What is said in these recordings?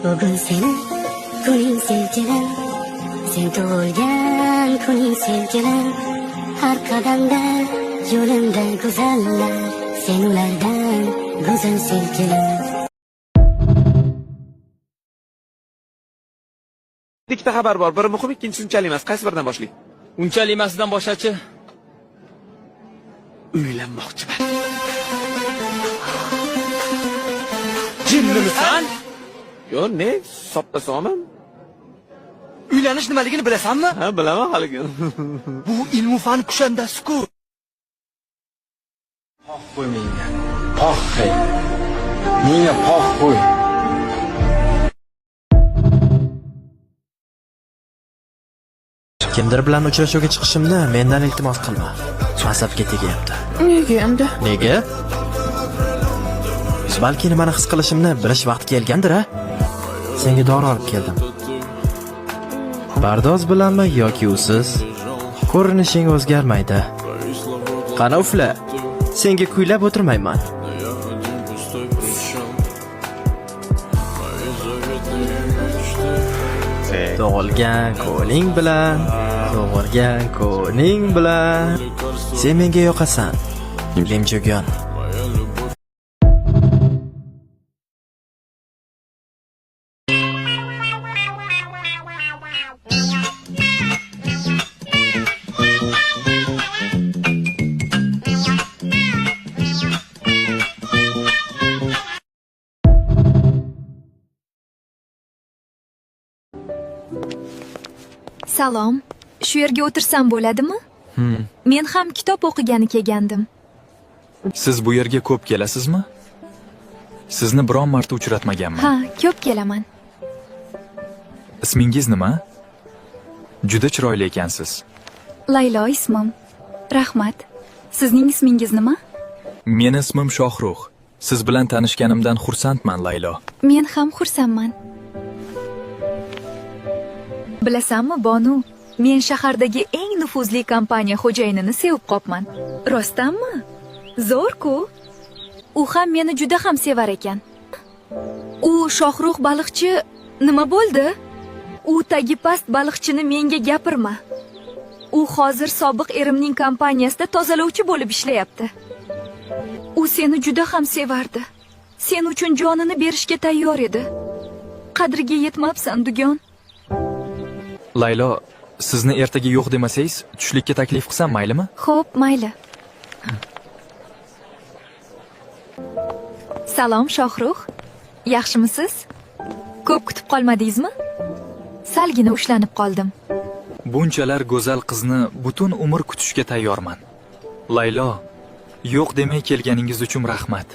Bugun seni kuning sevgilim, sen tug'ilgan kuning sevgilim. Har qadamda yo'limda go'zallar, sen ulardan go'zal sevgilim. Ikkita xabar bor. Biri muhim, ikkinchisi unchalik emas. Qaysi biridan boshlaylik? Unchalik emasidan boshlachi. Uylanmoqchiman. Jinnimisan? Yo'q, ne? Soppa sog'man. Uylanish nimaligini bilasanmi? Ha, bilaman haligi. Bu ilmu fan kushandasi-ku. Qo'y menga. Pox hey. Menga pox qo'y. Kimdir bilan uchrashuvga chiqishimni mendan iltimos qilma. Asabga tegyapti. Nega endi? Nega? Balki nimani his qilishimni bilish vaqti kelgandir, a? Senga dori olib keldim. Pardoz bilanmi yoki usiz? Ko'rinishing o'zgarmaydi. Qani ufla. Senga kuylab o'tirmayman. Tug'ilgan kuning bilan, tug'ilgan kuning bilan. Sen menga yoqasan. Limjugon. Salom. Shu yerga o'tirsam bo'ladimi? Men ham kitob o'qigani kelgandim. Siz bu yerga ko'p kelasizmi? Sizni biron marta uchratmaganman. Ha, ko'p kelaman. Ismingiz nima? Juda chiroyli ekansiz. Laylo ismim. Rahmat. Sizning ismingiz nima? Meni ismim Shohrux. Siz bilan tanishganimdan xursandman, Laylo. Men ham xursandman. Bilasanmi, Bonu, men shahardagi eng nufuzli kompaniya xo'jayinini sevib qopman. Rostdanmi? Zo'r-ku. U ham meni juda ham sevar ekan. U Shohrux baliqchi nima bo'ldi? U tagi past baliqchini menga gapirma. U hozir sobiq erimning kompaniyasida tozalovchi bo'lib ishlayapti. U seni juda ham sevardi. Sen uchun jonini berishga tayyor edi. Qadriga yetmabsan, dugon. Laylo, sizni ertaga yo'q demasangiz, tushlikka taklif qilsam maylimi? Xo'p, mayli. Salom, Shohrux. Yaxshimisiz? Ko'p kutib qolmadingizmi? Salgina ushlanib qoldim. Bunchalar go'zal qizni butun umr kutishga tayyorman. Laylo, yo'q demay kelganingiz uchun rahmat.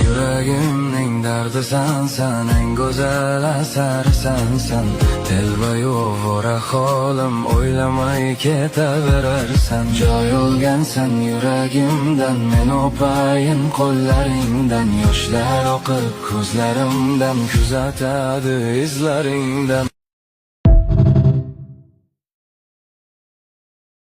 Yuragimning dardi sansan, eng go'zal asar sansan. Telba yo'vora holim o'ylamay ketaverarsan. Joy olgansan yuragimdan, men o'payin qo'llaringdan. Yoshlar oqib ko'zlarimdan, kuzatadi izlaringdan.